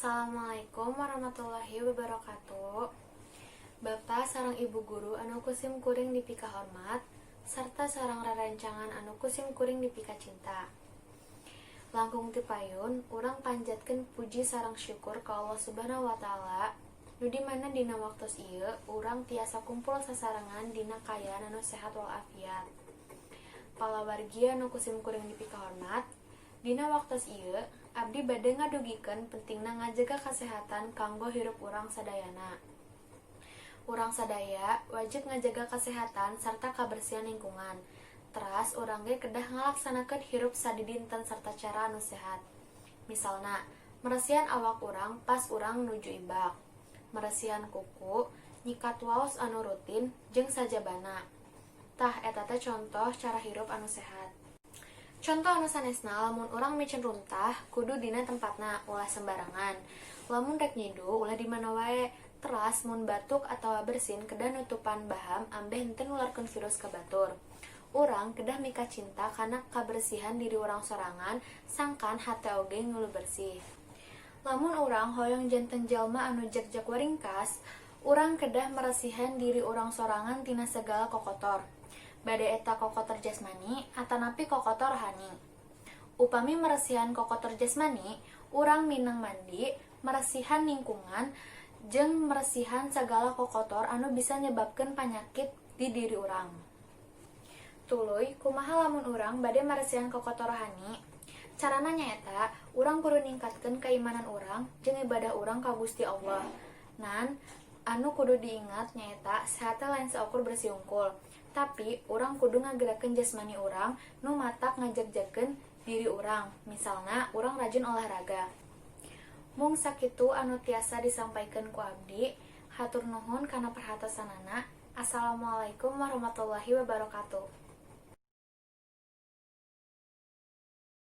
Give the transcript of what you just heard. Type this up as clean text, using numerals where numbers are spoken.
Assalamualaikum warahmatullahi wabarakatuh. Bapak sareng Ibu guru anu ku sim kuring dipika hormat sarta sareng rerencangan anu ku sim kuring dipika cinta. Langkung ti payun, urang panjatkeun puji sareng syukur ka Allah Subhanahu wa Ta'ala, nu di mana dina waktos ieu urang tiasa kumpul sasarengan dina kaayaan anu sehat walafiat. Palawargi anu ku sim kuring dipika hormat, dina waktos ieu abdi bade ngadugikeun pentingna ngajaga kasehatan kanggo hirup urang sadayana. Urang sadaya wajib ngajaga kasehatan sarta kabersihan lingkungan. Teras urang ge kedah ngalaksanakeun hirup sadidinten sarta cara anu sehat. Misalna, meresihan awak urang pas urang nuju ibak, meresihan kuku, nyikat waos anu rutin, jeung sajabana. Tah, eta teh contoh cara hirup anu sehat. Contoh anu sanesna, lamun urang miceun runtah kudu dina tempatna, ulah sembarangan. Lamun rek nyidu ulah di mana wae. Teras mun batuk atawa bersin kedah nutupan baham ambeh henteu nularkeun virus ka batur. Urang kedah mika cinta kana kabersihan diri urang sorangan, sangkan hate oge ngulu bersih. Lamun urang hoyong janten jalma anu jagjag waringkas, urang kedah meresihan diri urang sorangan tina segala kokotor. Bade eta kokotor jasmani atanapi kokotor rohani. Upami meresihan kokotor jasmani, urang mineng mandi, meresihan lingkungan, jeung meresihan segala kokotor anu bisa nyebabkeun panyakit di diri urang. Tuluy, kumaha lamun urang bade meresihan kokotor rohani? Carana nyaeta urang kudu ningkatkeun keimanan urang jeung ibadah urang ka Gusti Allah. Ngan anu kudu diingat nyaeta sehat teh lain saukur bersih hungkul, tapi urang kudu ngagerakeun jasmani urang nu matak ngajagjagkeun diri urang, misalna urang rajin olahraga. Mung sakitu anu tiasa disampaikan ku abdi. Hatur nuhun kana perhatosanana. Assalamualaikum warahmatullahi wabarakatuh.